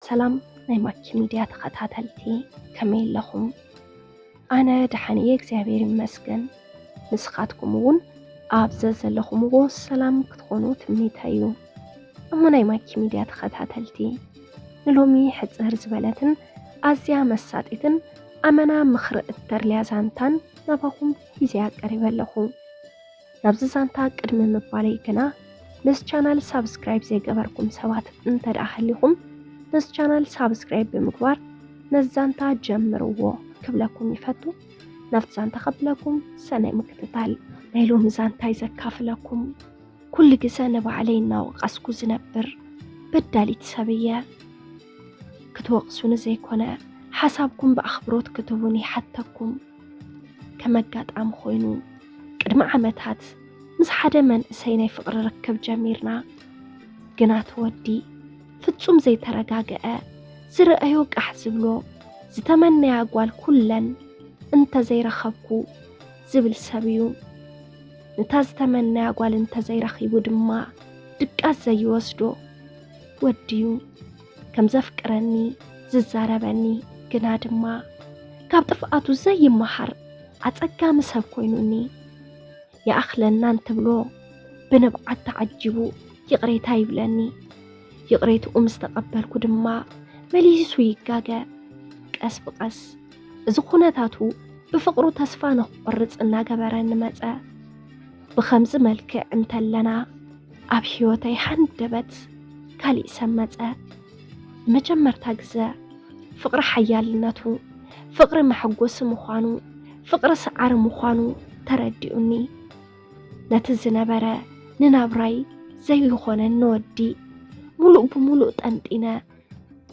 ሰላም ናይ ማኪ ሚድያ ተኸታተልቲ፣ ከመይ ኣለኹም? ኣነ ደሓን እየ፣ እግዚኣብሔር ይመስገን። ንስኻትኩም እውን ኣብ ዘዘለኹምዎ ሰላም ክትኾኑ ትምኒተይ እዩ። እሞ ናይ ማኪ ሚድያ ተኸታተልቲ፣ ንሎሚ ሕጽር ዝበለትን ኣዝያ መሳጢትን ኣመና ምኽሪ እተርልያ ዛንታን ናባኹም ሒዘያ ቀሪበ ኣለኹ። ናብዚ ዛንታ ቅድሚ ምባለይ ግና፣ ነዚ ቻናል ሳብስክራይብ ዘይገበርኩም ሰባት እንተ ደኣ ሃሊኹም፣ ነዚ ቻናል ሳብስክራይብ ብምግባር ነዚ ዛንታ ጀምርዎ ክብለኩም ይፈቱ። ናብቲ ዛንታ ከብለኩም ሰናይ ምክትታል። ናይ ሎሚ ዛንታይ ዘካፍለኩም፣ ኩሉ ግዘ ንባዕለይ እናወቐስኩ ዝነብር በዳሊት ሰብ እየ። ክትወቕሱኒ ዘይኮነ፣ ሓሳብኩም ብኣኽብሮት ክትህቡኒ ይሓተኩም። ከም ኣጋጣሚ ኮይኑ፣ ቅድሚ ዓመታት ምስ ሓደ መንእሰይ ናይ ፍቕሪ ርክብ ጀሚርና። ግና እቲ ወዲ ፍጹም ዘይተረጋግአ፣ ዝረኣዮ ቃሕ ዝብሎ፣ ዝተመነያ ጓል ኩለን እንተ ዘይረኸብኩ ዝብል ሰብ እዩ። ነታ ዝተመነያ ጓል እንተ ዘይረኺቡ ድማ ድቃስ ዘይወስዶ ወዲ እዩ። ከም ዘፍቅረኒ ዝዛረበኒ፣ ግና ድማ ካብ ጥፍኣቱ ዘይመሃር ኣጸጋሚ ሰብ ኮይኑኒ። ይኣኽለና እንትብሎ ብንብዓት ተዓጂቡ ይቕሬታ ይብለኒ። ይቕሬትኡ ምስ ተቐበልኩ ድማ መሊሱ ይጋገ። ቀስ ብቐስ እዚ ኩነታቱ ብፍቕሩ ተስፋ ንኽቆርጽ እናገበረኒ መጸ። ብኸምዚ መልክዕ እንተለና፣ ኣብ ህይወተይ ሃንደበት ካሊእ ሰብ መጸ። ንመጀመርታ ግዘ ፍቕሪ ሓያልነቱ፣ ፍቕሪ መሐጎሲ ምዃኑ፣ ፍቕሪ ሰዓሪ ምዃኑ ተረዲኡኒ። ነቲ ዝነበረ ንናብራይ ዘይኾነኒ ወዲ፣ ሙሉእ ብሙሉእ ጠንጢነ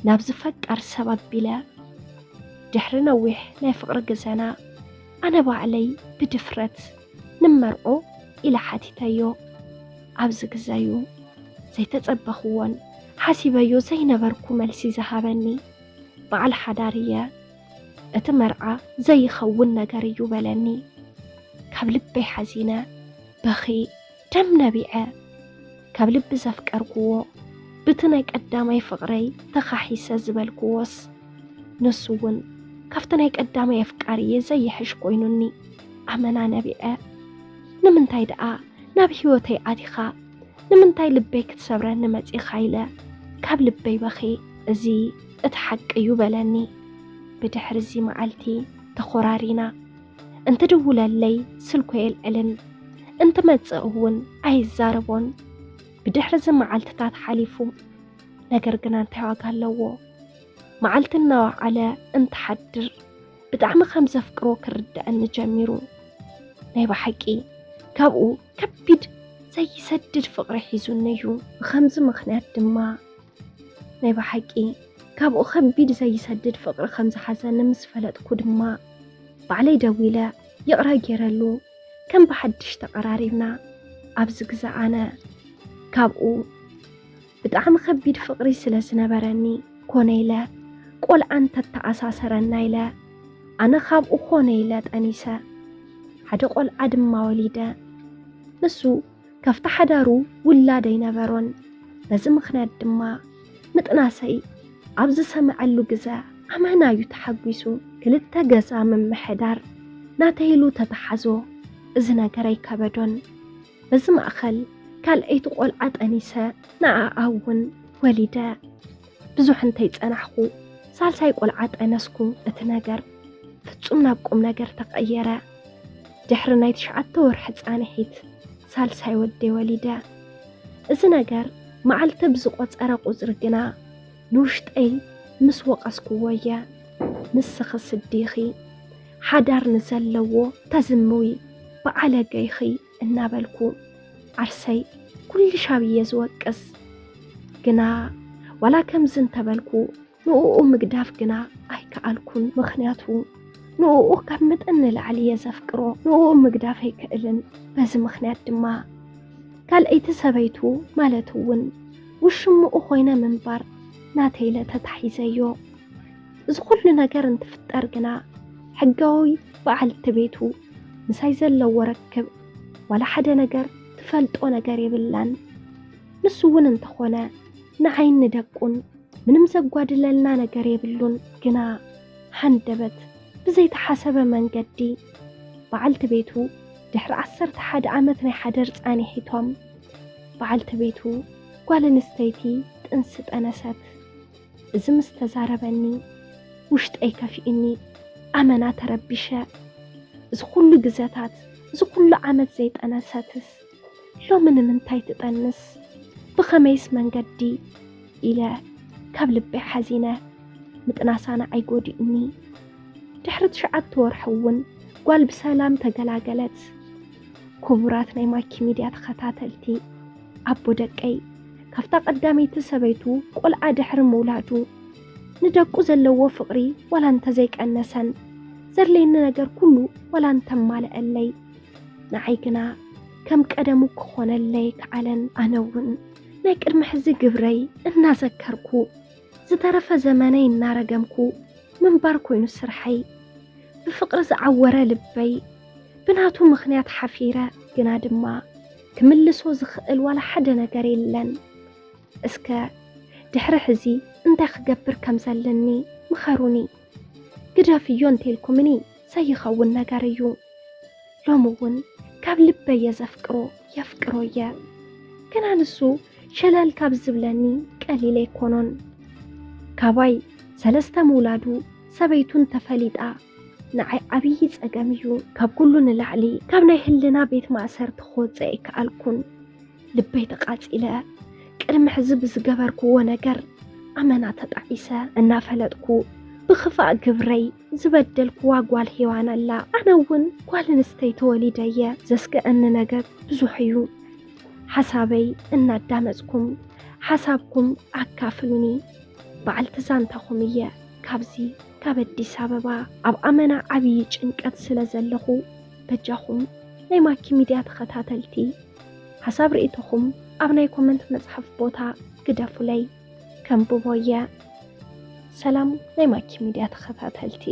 ናብዚ ፈቃር ሰብ ኣቢለ። ድሕሪ ነዊሕ ናይ ፍቕሪ ግዘና፣ ኣነ ባዕለይ ብድፍረት፣ "ንመርዖ?" ኢለ ሓቲተዮ። ኣብዚ ግዘ እዩ ዘይተጸበኽዎን ሓሲበዮ ዘይነበርኩ መልሲ ዝሃበኒ። "በዓል ሓዳር እየ፣ እቲ መርዓ ዘይኸውን ነገር እዩ" በለኒ። ካብ ልበይ ሓዚነ፣ በኺ፣ ደም ነቢዐ። ካብ ልቢ ዘፍቀርኩዎ፣ ብቲ ናይ ቀዳማይ ፍቕረይ ተኻሒሰ ዝበልኩዎስ፣ ንሱ እውን ካብቲ ናይ ቀዳማይ ኣፍቃሪየ ዘይሕሽ ኮይኑኒ፣ ኣመና ነቢዐ። "ንምንታይ ደኣ ናብ ህይወተይ ኣቲኻ? ንምንታይ ልበይ ክትሰብረኒ መጺኻ?" ኢለ ካብ ልበይ በኺ። "እዚ እቲ ሓቂ እዩ" በለኒ። ብድሕሪ እዚ መዓልቲ ተኾራሪና። እንትድውለለይ ስልኩ የልዕልን፣ እንትመጽእ እውን ኣይዛረቦን። ብድሕሪ እዚ መዓልትታት ሓሊፉ። ነገር ግና እንታይ ዋጋ ኣለዎ? መዓልቲ እናወዓለ እንትሓድር ብጣዕሚ ከም ዘፍቅሮ ክርድኣኒ ጀሚሩ። ናይ ብሓቂ ካብኡ ከቢድ ዘይሰድድ ፍቕሪ ሒዙኒ እዩ። ብኸምዚ ምኽንያት ድማ ናይ ብሓቂ ካብኡ ከቢድ ዘይሰድድ ፍቕሪ ከም ዝሓዘኒ ምስ ፈለጥኩ ድማ፣ ባዕለይ ደዊለ ይቕረ ገይረሉ፣ ከም ብሓድሽ ተቐራሪብና። ኣብዚ ግዘ ኣነ ካብኡ ብጣዕሚ ከቢድ ፍቕሪ ስለ ዝነበረኒ፣ ኮነ ኢለ፣ ቆልዓ እንተተኣሳሰረና ኢለ፣ ኣነ ካብኡ ኮነ ኢለ ጠኒሰ። ሓደ ቆልዓ ድማ ወሊደ። ንሱ ካብቲ ሓዳሩ ውላድ ኣይነበሮን። በዚ ምኽንያት ድማ ምጥናሰይ ኣብ ዝሰምዐሉ ግዘ ኣመና እዩ ተሓጒሱ። ክልተ ገዛ ምምሕዳር ናተይ ኢሉ ተተሓዞ። እዚ ነገር ኣይከበዶን። በዚ ማእኸል ካልኣይቲ ቆልዓ ጠኒሰ፣ ንዓኣ እውን ወሊደ። ብዙሕ እንተይጸናሕኹ፣ ሳልሳይ ቆልዓ ጠነስኩ። እቲ ነገር ፍጹም ናብ ቁም ነገር ተቐየረ። ድሕሪ ናይ ትሽዓተ ወርሒ ጻንሒት፣ ሳልሳይ ወደይ ወሊደ። እዚ ነገር መዓልቲ ብዝቖጸረ ቁጽሪ ግና፣ ንውሽጠይ ምስ ወቐስኩዎ እየ። "ንስኺ ስዲ ኢኺ፣ ሓዳር ንዘለዎ ተዝምዊ፣ በዓለገ ኢኺ" እናበልኩ፣ ዓርሰይ ኩሉ ሻብ እየ ዝወቅስ። ግና ዋላ ከምዚ እንተበልኩ፣ ንእኡ ምግዳፍ ግና ኣይከኣልኩን። ምኽንያቱ፣ ንእኡ ካብ መጠን ንላዕሊ እየ ዘፍቅሮ። ንእኡ ምግዳፍ ኣይክእልን። በዚ ምኽንያት ድማ፣ ካልኣይቲ ሰበይቱ፣ ማለት እውን ውሽምኡ ኮይነ ምንባር ናተይ ኢለ ተታሒዘዮ። እዚ ኩሉ ነገር እንትፍጠር ግና፣ ሕጋዊ በዓልቲ ቤቱ ምሳይ ዘለዎ ርክብ፣ ዋላ ሓደ ነገር ትፈልጦ ነገር የብላን። ንሱ እውን እንተኾነ፣ ንዓይን ንደቁን ምንም ዘጓድለልና ነገር የብሉን። ግና ሃንደበት ብዘይተሓሰበ መንገዲ በዓልቲ ቤቱ ድሕሪ ዓሰርተ ሓደ ዓመት ናይ ሓደር ጻኒሒቶም፣ በዓልቲ ቤቱ ጓል ኣንስተይቲ ጥንሲ ጠነሰት። እዚ ምስ ተዛረበኒ ውሽጠይ ከፊእኒ፣ ኣመና ተረቢሸ። እዚ ኩሉ ግዘታት፣ እዚ ኩሉ ዓመት ዘይጠነሰትስ ሎሚ ንምንታይ ትጠንስ? ብኸመይስ መንገዲ? ኢለ ካብ ልበይ ሓዚነ። ምጥናሳ ንዓይ ጎዲኡኒ። ድሕሪ ትሽዓተ ወርሒ እውን ጓል ብሰላም ተገላገለት። ክቡራት ናይ ማኪ ሚድያ ተኸታተልቲ፣ ኣቦ ደቀይ ካብታ ቀዳመይቲ ሰበይቱ ቆልዓ ድሕሪ ምውላዱ ንደቁ ዘለዎ ፍቕሪ ዋላ እንተዘይቀነሰን፣ ዘድልየኒ ነገር ኩሉ ዋላ እንተማልአለይ፣ ንዓይ ግና ከም ቀደሙ ክኾነለይ ከዓለን። ኣነ እውን ናይ ቅድሚ ሕዚ ግብረይ እናዘከርኩ፣ ዝተረፈ ዘመነይ እናረገምኩ ምንባር ኮይኑ ስርሐይ። ብፍቕሪ ዝዓወረ ልበይ ብናቱ ምኽንያት ሓፊረ፣ ግና ድማ ክምልሶ ዝኽእል ዋላ ሓደ ነገር የለን። እስከ ድሕሪ ሕዚ እንታይ ክገብር ከም ዘለኒ ምኸሩኒ። ግደፍዮ እንተልኩምኒ ዘይኸውን ነገር እዩ። ሎሚ እውን ካብ ልበይ እየ ዘፍቅሮ፣ የፍቅሮ እየ። ግና ንሱ ሸለል ካብ ዝብለኒ ቀሊል ኣይኮኖን። ካባይ ሰለስተ ምውላዱ ሰበይቱ እንተፈሊጣ ንዓይ ዓብዪ ጸገም እዩ። ካብ ኩሉ ንላዕሊ ካብ ናይ ህልና ቤት ማእሰርቲ ክወጽእ ኣይከኣልኩን። ልበይ ተቓጺለ። ቅድሚ ሕዚ ብዝገበርክዎ ነገር ኣመና ተጣዒሰ። እናፈለጥኩ ብኽፋእ ግብረይ ዝበደልክዋ ጓል ሄዋን ኣላ። ኣነ እውን ጓል ኣንስተይቲ ወሊደ እየ። ዘስግኣኒ ነገር ብዙሕ እዩ። ሓሳበይ እናዳመጽኩም ሓሳብኩም ኣካፍሉኒ። በዓልቲ ዛንታኹም እየ ካብዚ ካብ ኣዲስ ኣበባ። ኣብ ኣመና ዓብዪ ጭንቀት ስለ ዘለኹ በጃኹም ናይ ማኪ ሚድያ ተኸታተልቲ ሓሳብ ርእይቶኹም ኣብ ናይ ኮመንት መጽሓፍ ቦታ ግደፉለይ፣ ከንብቦ እየ። ሰላም ናይ ማኪ ሚድያ ተኸታተልቲ፣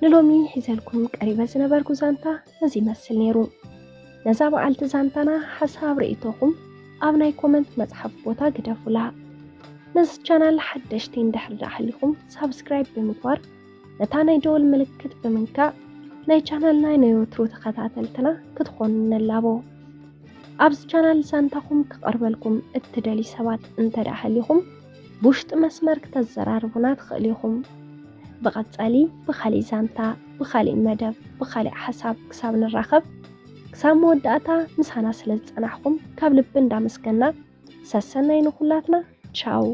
ንሎሚ ሒዘልኩም ቀሪበ ዝነበርኩ ዛንታ ነዚ ይመስል ነይሩ። ነዛ በዓልቲ ዛንታና ሓሳብ ርእይቶኹም ኣብ ናይ ኮመንት መጽሓፍ ቦታ ግደፉላ። ነዚ ቻናል ሓደሽቲ እንድሕር ደኣ ሃሊኹም ሳብስክራይብ ብምግባር ነታ ናይ ደወል ምልክት ብምንካእ ናይ ቻናልና ናይ ወትሩ ተኸታተልትና ክትኾኑ ንላቦ። ኣብዚ ቻናል ዛንታኹም ክቐርበልኩም እትደልዩ ሰባት እንተ ደኣ ሃሊኹም ብውሽጢ መስመር ክተዘራርቡና ትኽእሉ ኢኹም። ብቐጻሊ ብኻሊእ ዛንታ፣ ብኻሊእ መደብ፣ ብኻሊእ ሓሳብ ክሳብ ንራኸብ፣ ክሳብ መወዳእታ ምሳና ስለ ዝጸናሕኩም ካብ ልቢ እንዳመስገና፣ ሰሰናይ ንኹላትና። ቻው።